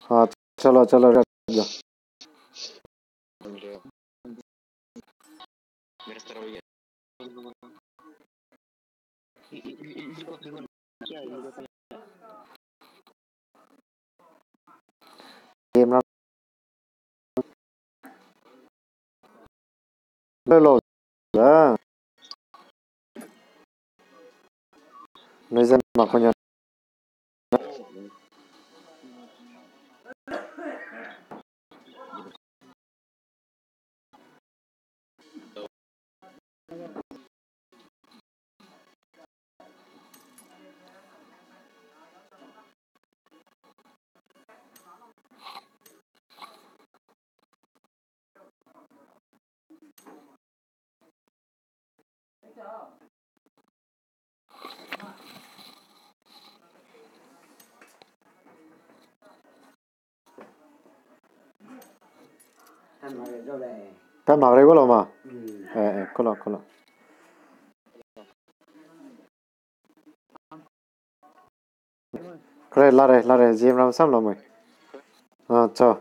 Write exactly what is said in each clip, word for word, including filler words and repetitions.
हाँ, चलो, चलो, रख दो। Game run. Lo, lo. Ah. Nui zen mak kunya. Pe mak rei gu lau ma. Eh, eh, ku lau, ku lau. Kare, la rei, la rei, Zeme ram sam lau mui. Ah, chau.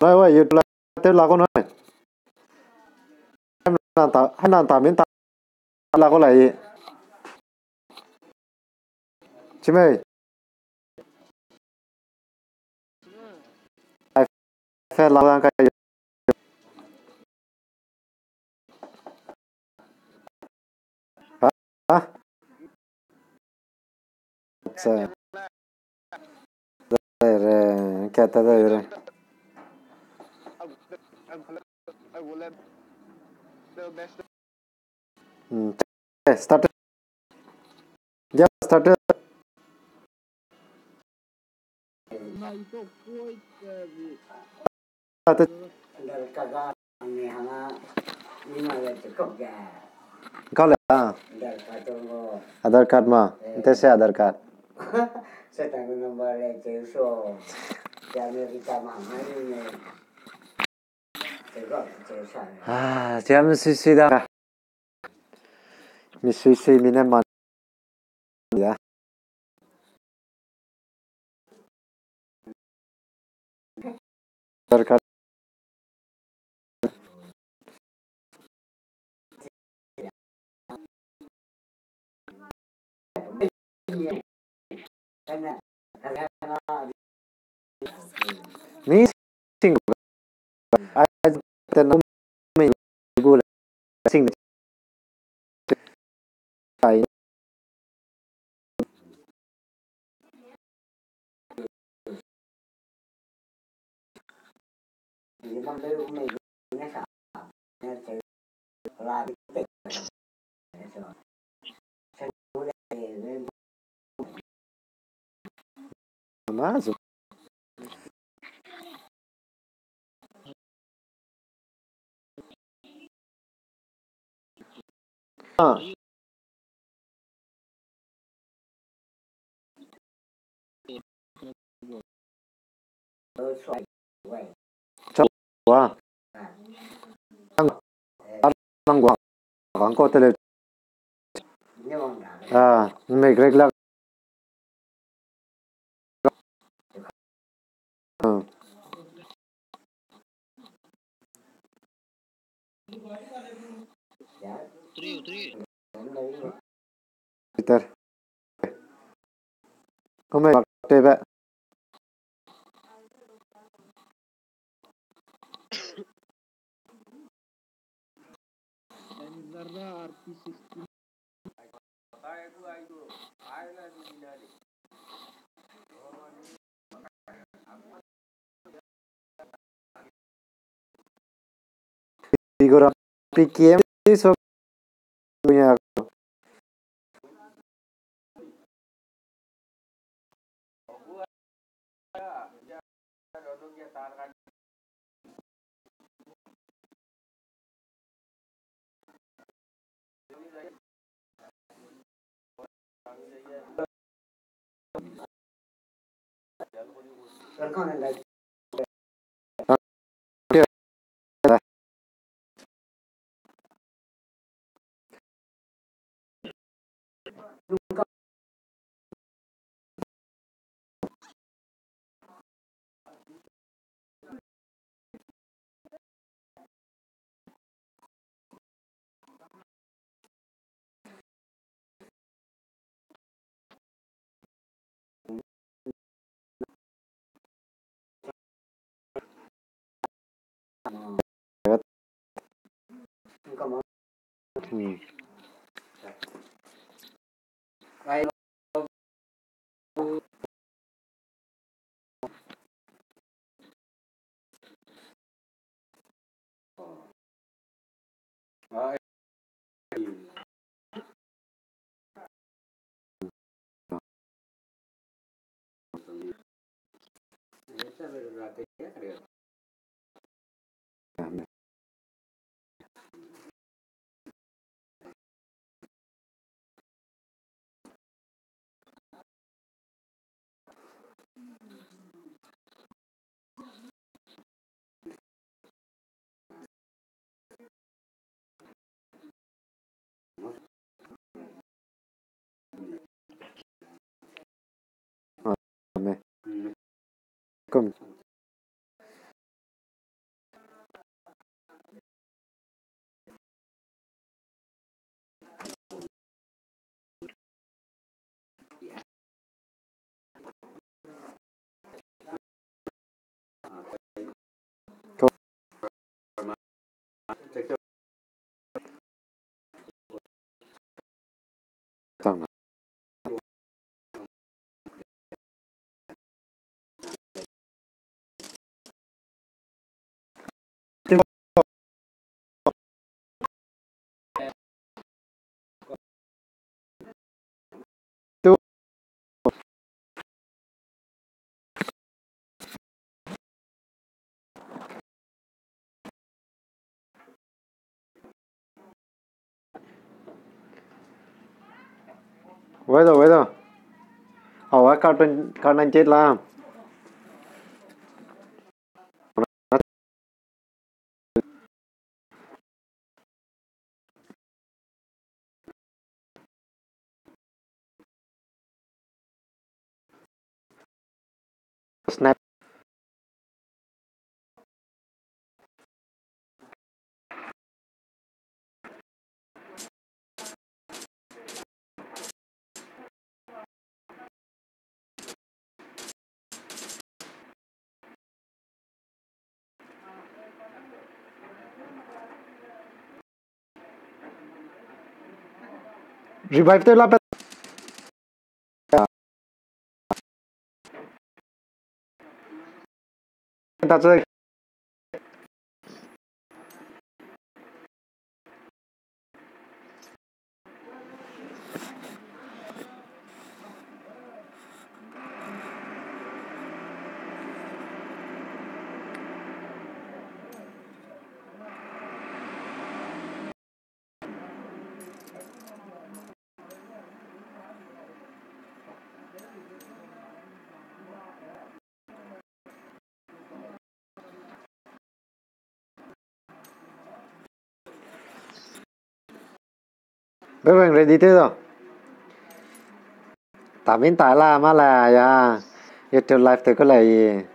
Lai, wai, YouTube la, te la ko nai. Hai nan ta, hai nan ta min ta la ko lai. Chimei. Ai, fe la lang kai. Ha? Acha. Dai re, kata dai re. Hmm. Eh, start. Dia start. Start. Kau le, ah. Aadhaar card ma. Nte se Aadhaar card. Ah, sia mi sui sui da. Mi sui sui mi ne man ya. Aadhaar card. Ni sing ai te na me gu le sing ai. Ah. Chau wa. Nang, nang wa. Bang ko tele. Ah, me grek la. Ah. Peter. Kome tebe. Igora P K M so ya. Hmm. Amen. Kum. Wait, wait. Awa, carton, carton jet la. Snap. Revive tew la pe. Bebeng ready te do. Tamin ta la ma la ya. YouTube live te ko la yi.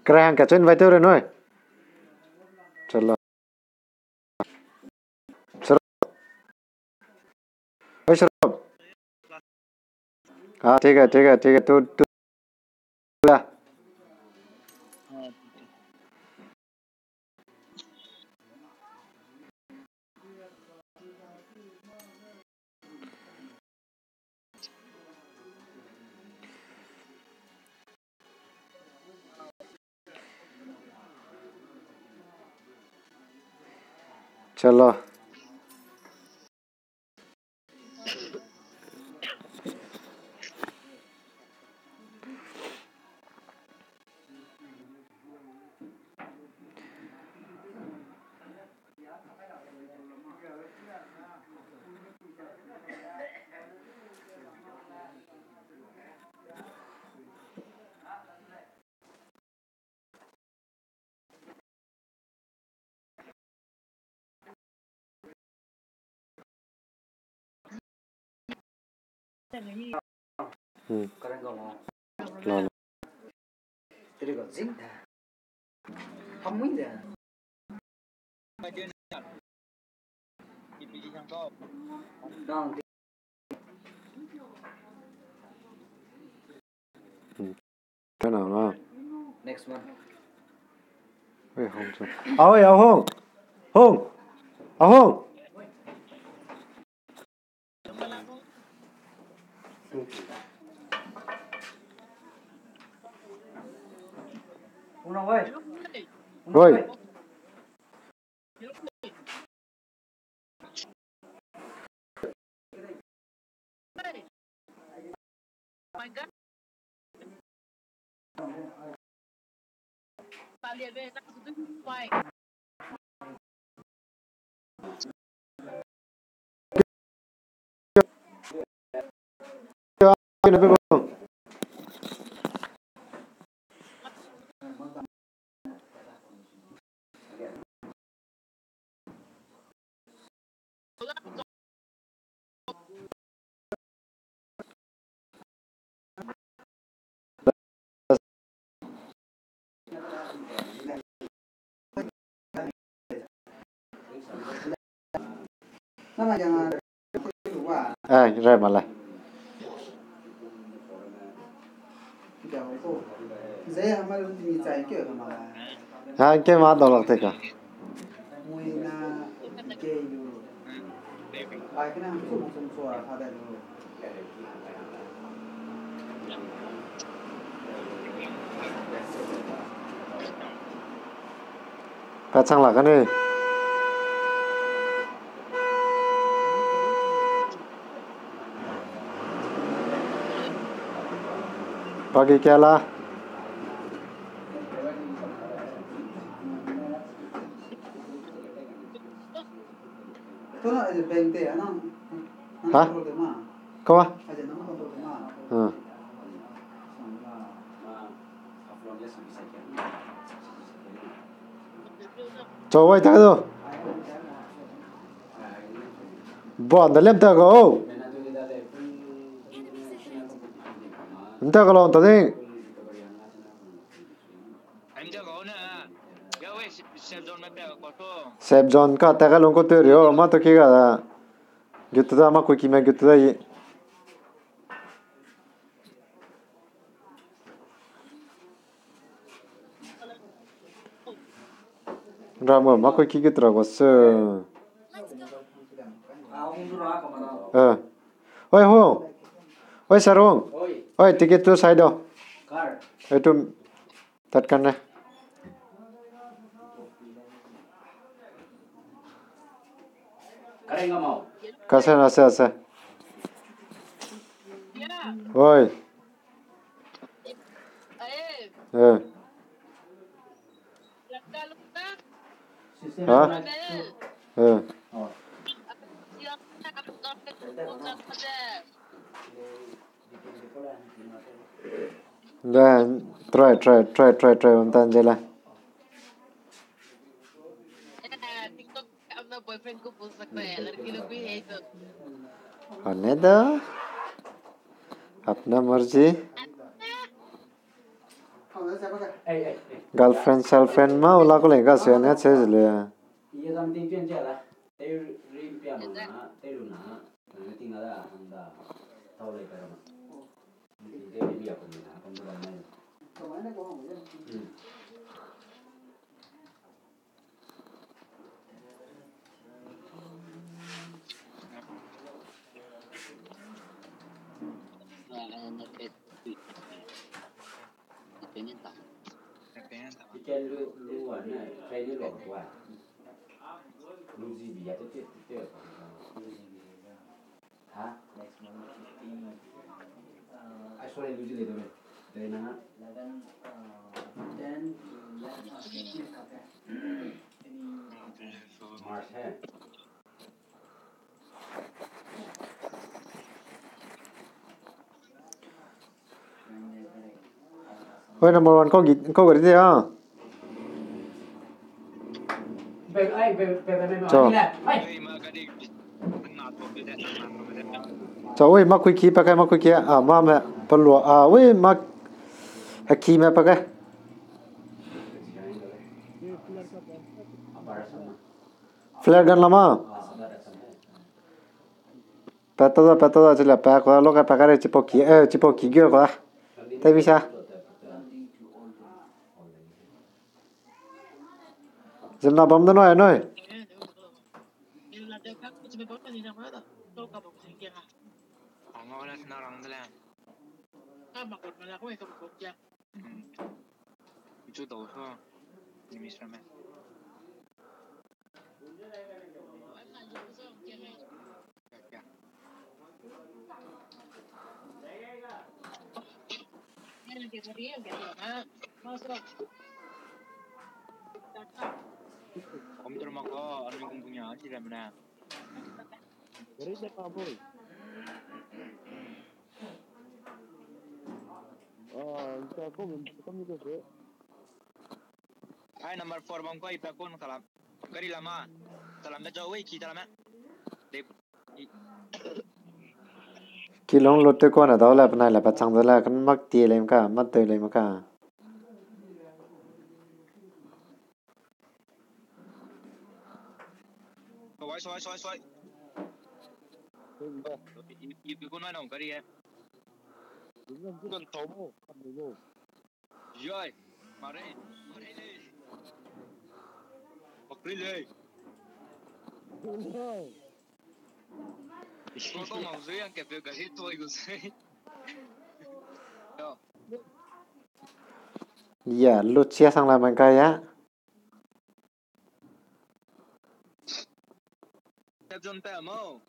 Kerang ka chun vai tu re noi. Chalo. Sir. Oi, sir. हाँ, ठीक है, ठीक है, ठीक है। तू, तू, तू जा। चलो। Hmm. Lo, lo. Hmm. Tena na. Next one. Wei, Hong chu. Awei, Ahong. Hong. Ahong. Wei. Eh, rai ma le. Ha, ke ma dau lak te ka. Ka chang la ka ne. Bagi kela. Ha? Kawa? Hmm. Chawai ta do. Ba, nda lem ta ga o. Nta ka long ta ding. Sep zon ka ta ka long ko te rio, ma to ki ga da. Gitu da, ma kui ki me gitu da yi. Ram ga ma kui ki gitu ra go se. Eh. Oi, Hung. Oi, Sarung. Oi, ticket tu sai do. Oi, tu tat kan ne. Kase na se se. Oi. Eh. Ha? Eh. Da, try, try, try, try, try, bam tan je la. अपना boyfriend को पूछ सकता है, लड़की लोग भी है तो। Another. अपना मर्जी. Girlfriend, girlfriend ma ula ko le ga se ne che le. Ha? Next month fifteen. Uh, I sorry, lu ji le do me. Dai na. Eleven, uh, ten to eleven, uh, fifteen, okay. Any March, eh? Oi, number one, kau gi, kau gari de, ah. Cho. Cho, oi, ma kui ki pa kai, ma kui ki, ah, ma me, pa lua, ah, oi, ma, a ki me pa kai. Flare gun lama. Peta da, peta da, chila pa ko lo ka pa kare chipo ki, eh, chipo ki gyo ko. Te bisa. Zimna bam da noi, noi. Chu dau so, ni mi same. Komputer maka, anu kompunya, aji ram na. Gari de ka boy. Ah, ka ko, ka mi ko se. Ai, number four bang ko, ipa kon kalam. Gari lama. Talam da jau, wei, ki talam, eh. Kilong lotte ko na dau la, penai la, pa chang da la, kan mak tie lem ka, mak teu lem ka. Soi, soi, soi, soi. Ipi, ipi ko na nong gari eh. Yoi, mare, mare le. Bakri le. Sua ko mau zui ang ke pe gari toi gu zui. Yo. Ya, lu chia sang la man ka ya. Tep zone pe mo.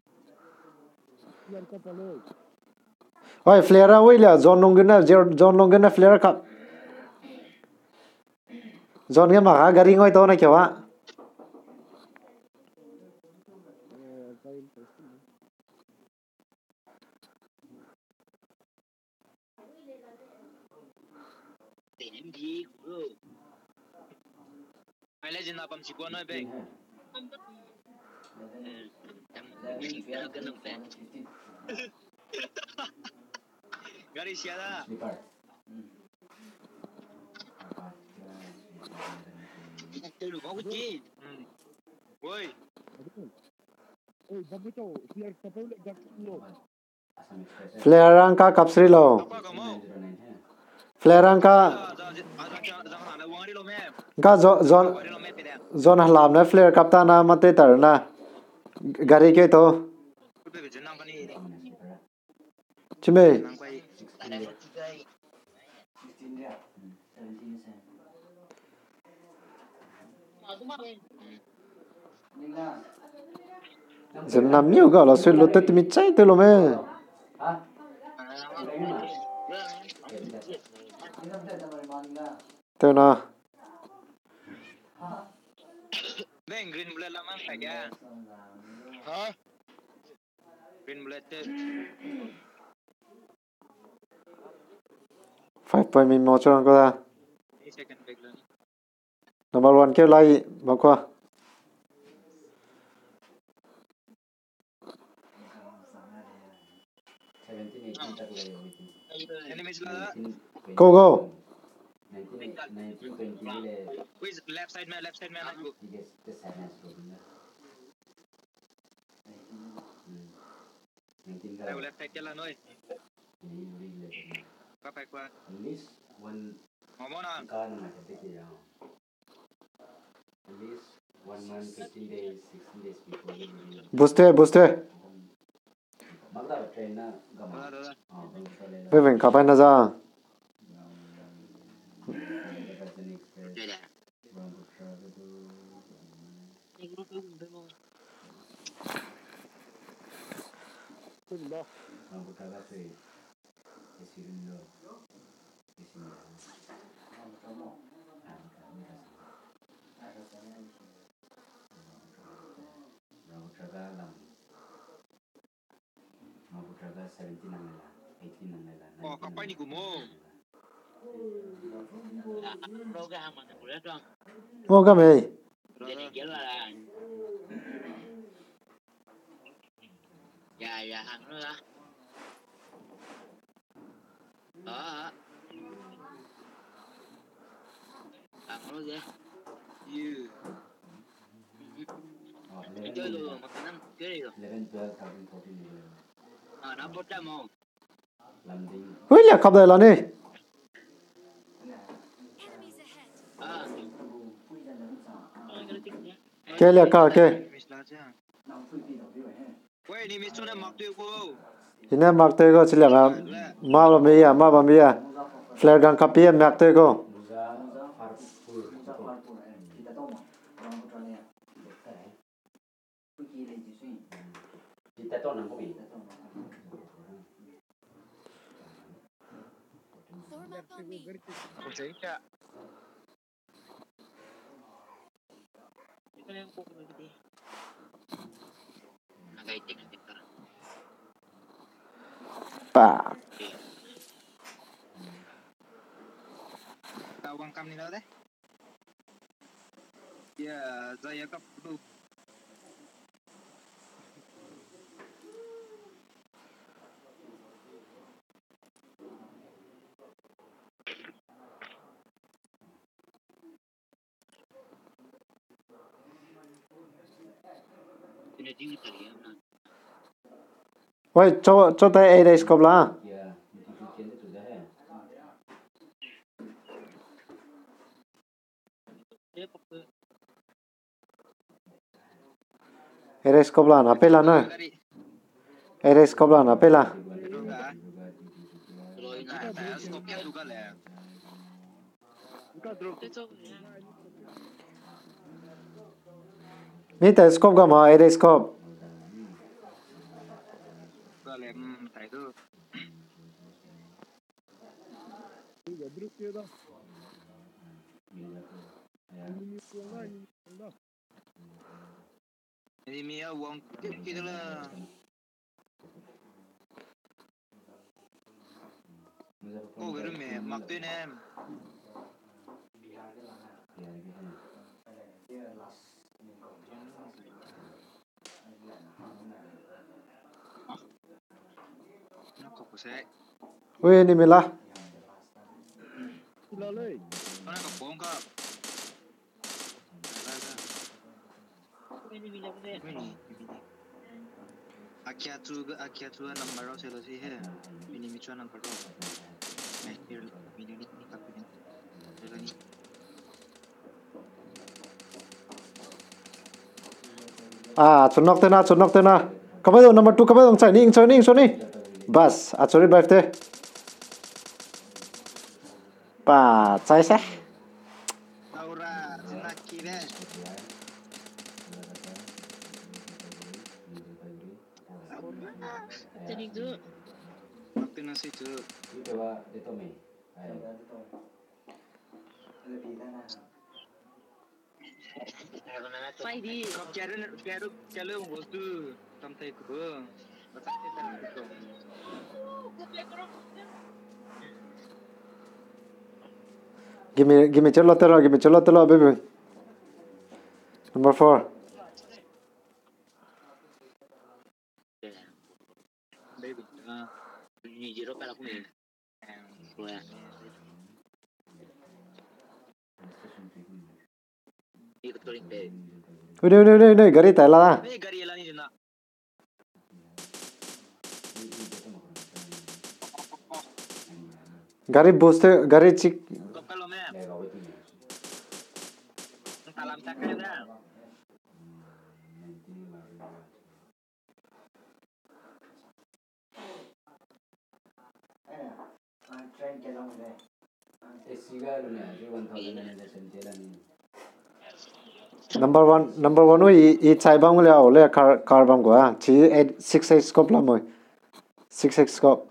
Oi, flare a, oi, lia, zone nung gene, zone nung gene flare kap. Zone ge ma ga gari ngoi to na keu a. Ai le zina pam si kua noi be. Gari sia da. Telu bau ki. Woi. Flare rang ka kapsri lo. Flare rang ka. Ka zo-, zon, zon halam na flare kap ta na mate tar na. Gari ke to. Chime. Zena miu ga la sui lo te timi chai te lo me. Te na. Beng green bule lamang ka ya. Ha? Green bullet te. Five point mi mo chang ko da. Second back la. Number one ke lai, makua. Enemies la da. Go, go. Which left side me, left side me, na go. Left side ke la noi. Ka pai kua. At least one. Mama na. Boost e, boost e. Beveng kapai na za. Oh, kapai ni gumo. Oh, ka mei. Ya, ya, hang lu da. Ah. Hang lu de. You. Ito lu, makanan kere lu. Ah, na pota mo. Hui, le kap dai la ni. Ah. Ke le ka ke. Wei, ni mi chuna mak tui ko. Ine mak tui ko, chile ma, ma bam ya, ma bam ya. Flare gun kapi ya mak tui ko. Pa. Wang kam ni la de. Ya, za ya kap lu. Wei, cho, cho tai ei dai scope la. Ei dai scope la na pei la na. Ei dai scope la na pei la. Mi tai scope ga ma, ei dai scope. Enemy a wang kit kit la. Oh, gari me mak tui ne. Ui, enemy la. Mana ka bom ka. Akia chu, akia chu number rau se lo si he. Enemy chu number rau. Eh, ni ka pini. Ah, chu nok tena, chu nok tena. Kabai dong number two, kabai dong chai, ning chai, ning chai, ning. Bas, a chu revive te. Pa, chai se. Laura, sina kire. Teni tu. Tena si tu. Five D. Kap kare, kare, kare, bostu tam tai ku. Gimme, gimme chelo telo, gimme chelo telo, baby. Number four. Udah, udah, udah, udah, gari tai la. Gari boost, gari chik. Number one, number one, ui, i chai bam le, au, le, car, car bam gua, chi eight, six X scope la moi. Six X scope.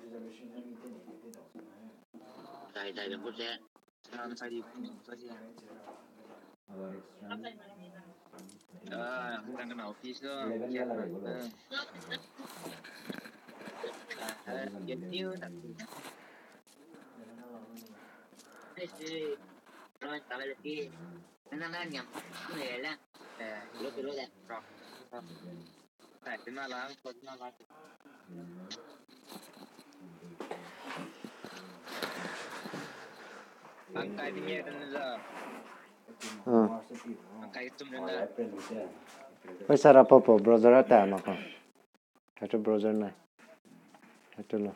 Oi, sara popo browser a ta ma ko. Hatu browser nai. Hatu lo.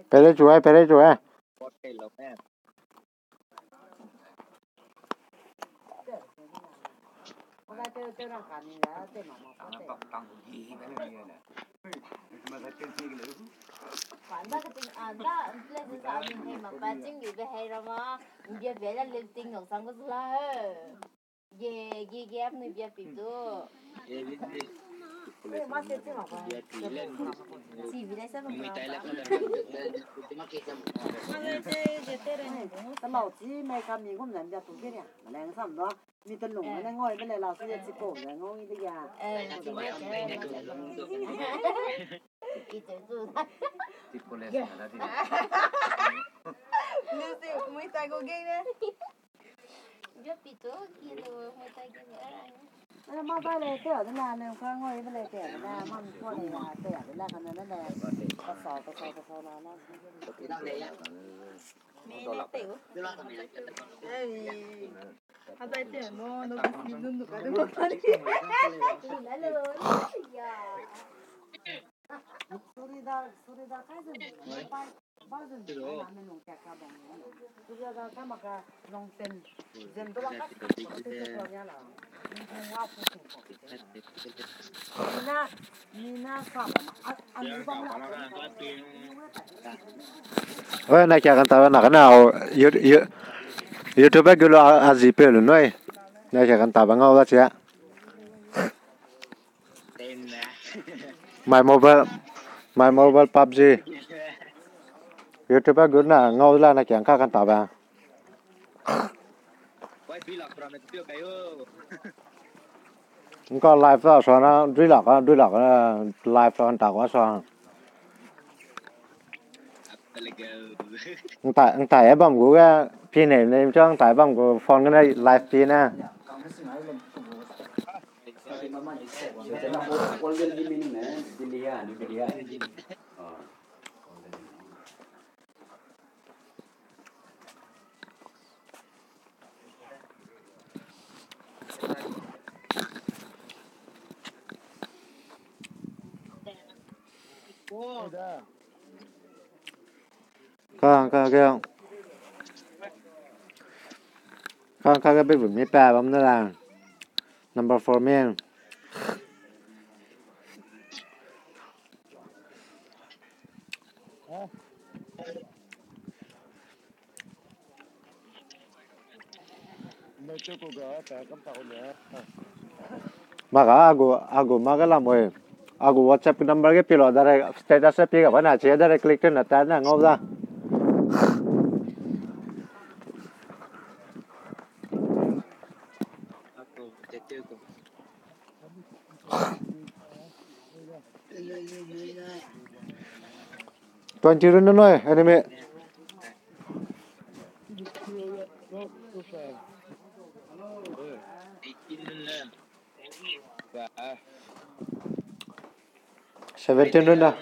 Pere chu ai, pere chu ai. Mi te lung ne ngoi de le la su ye chipau ne ngoi de ya. Lu si Muay Thai gu ge ne. Ma ba le te de na ne ka ngoi de le te de na ma mi ko ne te de la ka ne ne. Ka sa ka sa ka sa na na. Oi, na kia kan tabe na kane au, You-, You-, YouTube ge lu a, a zi pe lu noi. Na kia kan tabe ngau da chia. My mobile, my mobile PUBG. YouTube ge na ngau la na kia ka kan tabe. Ngka live la sa na, dui lak, dui lak, live la ntak wa sa. Ngtai, ngtai e bam gu ge, pi ne, ne, ngtai bam gu phone ge ne live pi ne. Old Delhi meaning ne, Delhi hai, New Delhi hai. Ah, Old Delhi. Ka, ka, ka. Ka, ka, ka, pe bu mi pa bam na la. Number four mi. Maka agu, agu maka lamoi. Agu WhatsApp number ge pilo, direct status e pi ga bana, chi direct click tew na ta na ngau da. Twenty run na noi, enemy. Seventeen run na.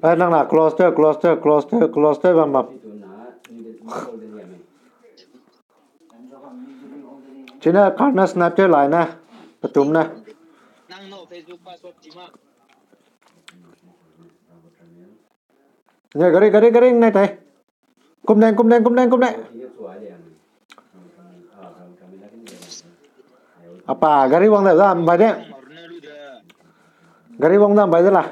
Eh, nang na close tew, close tew, close tew, close tew bam bam. Chine car na snap tew lai ne, petum ne. Nang no Facebook password chi ma. Ne, gari, gari, gari, ne tai. Kum ne, kum ne, kum ne, kum ne. Apa, gari wang da, da, mbai de. Gari wang da, mbai de la.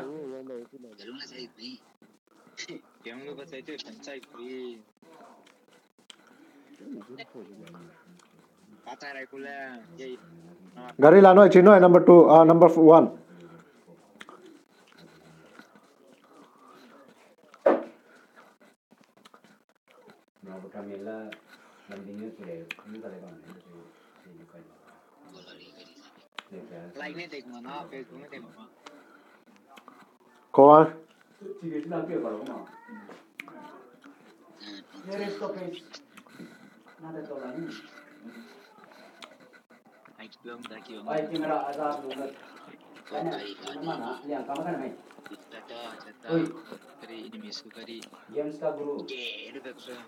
Gari la noi, chi noi, number two, ah, number one. Like ne tek ma na, Facebook ne tek ma. Ko a.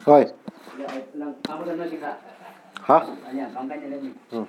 Hoi. Ha? Hmm.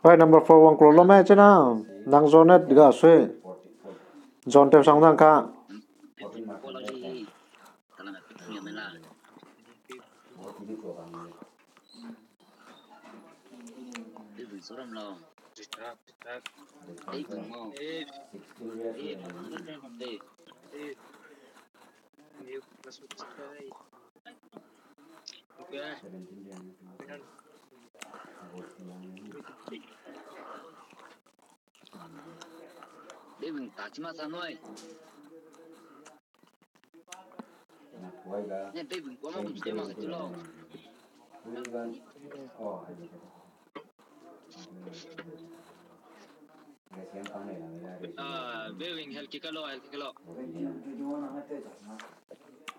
Hoi, number four wang klo lo me chena. Nang zone ga sui. Zone tew sang dang ka.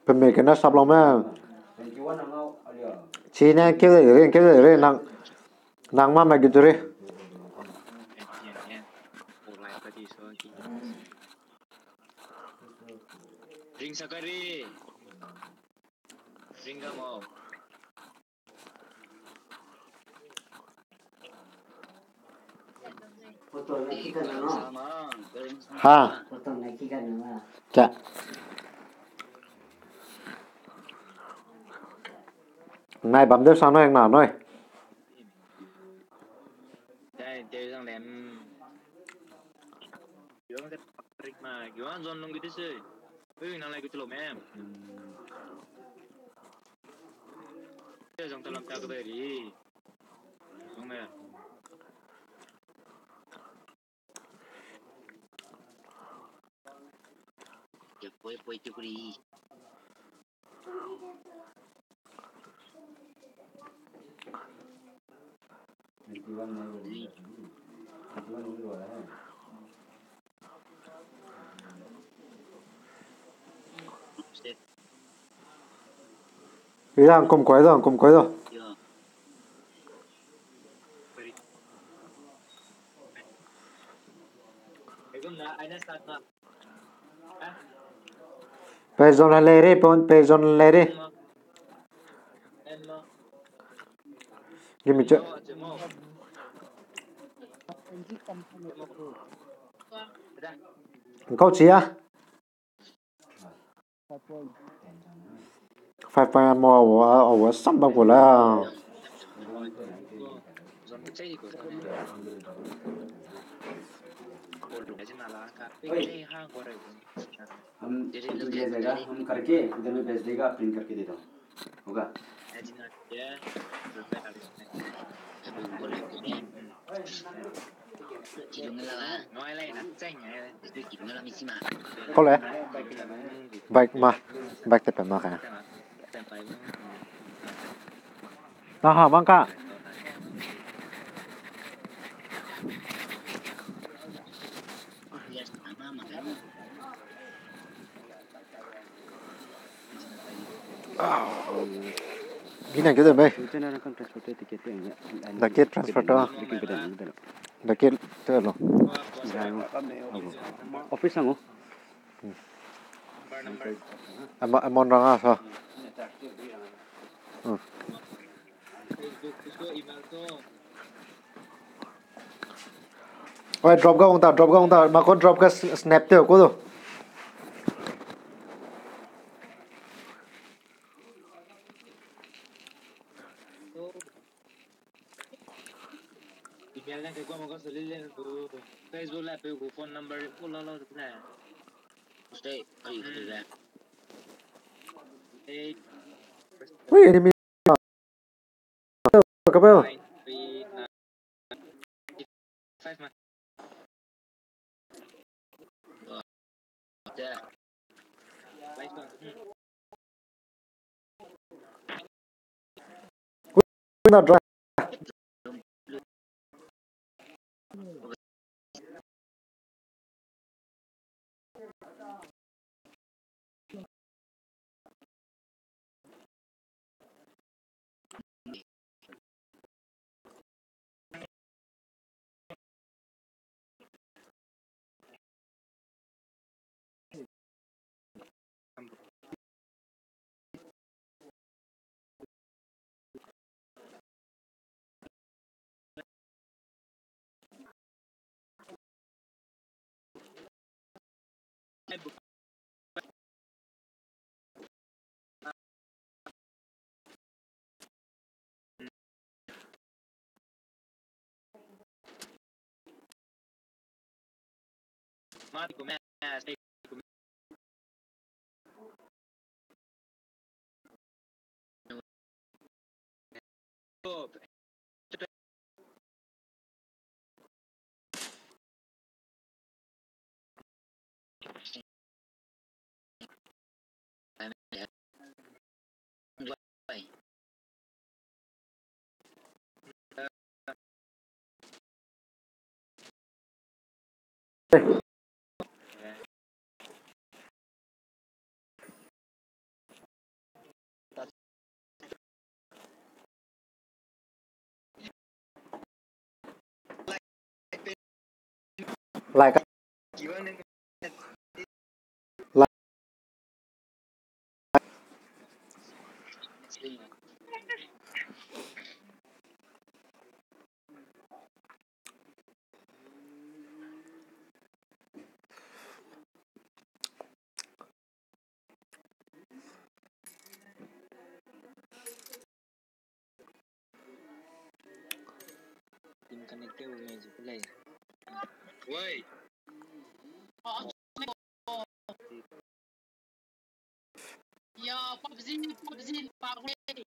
Pe me kena sap lau me. Chine keu de re, keu de re, nang, nang ma me gitu re. Ring sakari. Ring ga mo. Ha. Kya? Nai bam de sa noi, na noi. Dai, dai, zang lem. Yuang de Patrick ma, yuang zon lung gidi se. Ui, nang lai gidi lo me. Dai, zang talam ta gadi ri. Zong me. Iya, kum koi do, kum koi do. Pezon le re, pon pezon le re. Give me check. Kau chia. Five point mo awa, awa samba kula. हम ये जाएगा, हम करके इधर में भेज देगा, प्रिंट करके दे दो। होगा। Kau le. Bike ma. Bike te pe ma ka. Na ha bang ka. Gina ke de be. Dake transfer to. Dake te lo. Office ango. Ama, amon ranga sa. Oi, drop ga ungta, drop ga ungta, mako drop ga s-, snap te ko do. Email na ke kwa mako sele le ko. Facebook la pe ko phone number ko la la de ne. Stay, are you there? Eight. Ui, enemy. Ka ba. Like. Connect tew me zu ku lei. Wei. Ya, PUBG, PUBG, pa wei.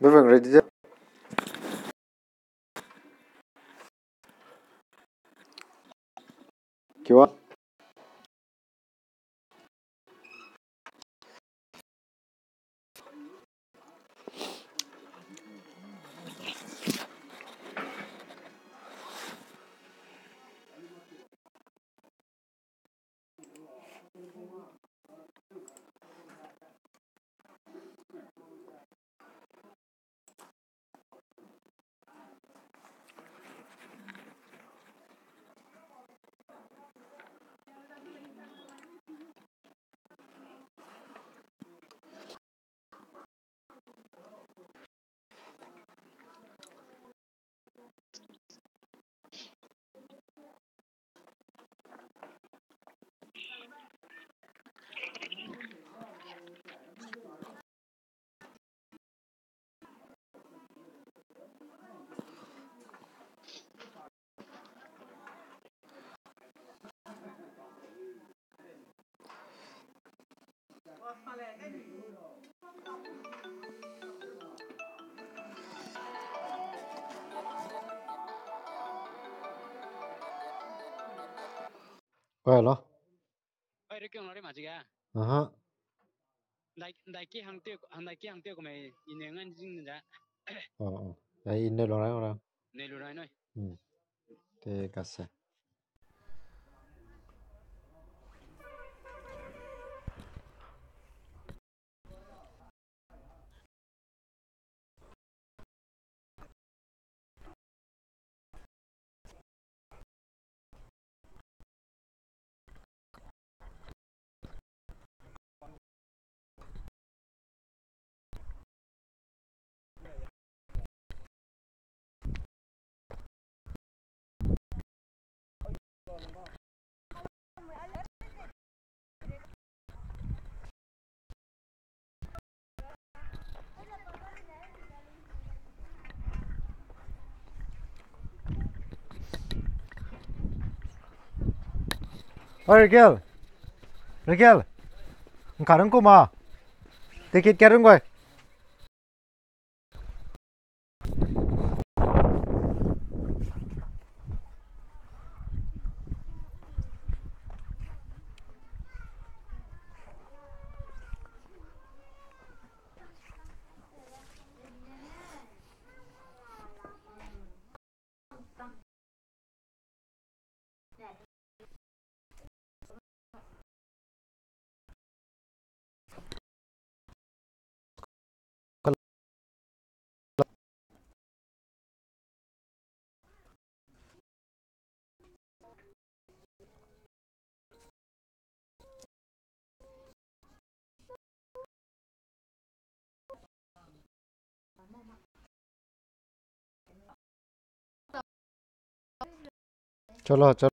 Beveng ready ze. Kiwa. Hello. Oi, Rikyong lo ri ma chige. Aha. Ndai, ndai ki hangteu, ndai ki hangteu kume i ne ngan jing ne da. Oh, oh. Ai, i ne lo rai, lo rai. Ne lo rai noi. Hmm. Te kase. Oi, Raquel. Raquel. Ngkarang kuma. Ticket karang goi. चलो, चलो।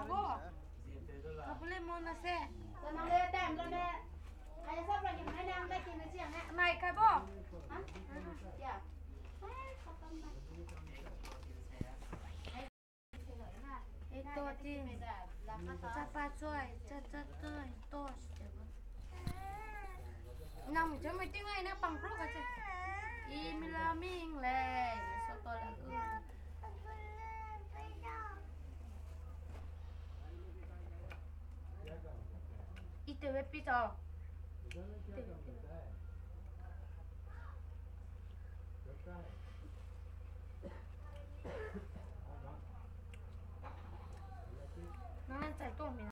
Abo, aku le mo na se. Sana le time lo ne. Ai sa pra ki mai ne ang da ki ne chiang ne. Mai kai bo. Ha? Ya. Ai, khatam na. Ito ti. Chapa choi, cha cha choi, tos. Nang jam mai ting ai na pang pro ka che. I mi la ming le, so to la gu. I te we pi to. I te we pi.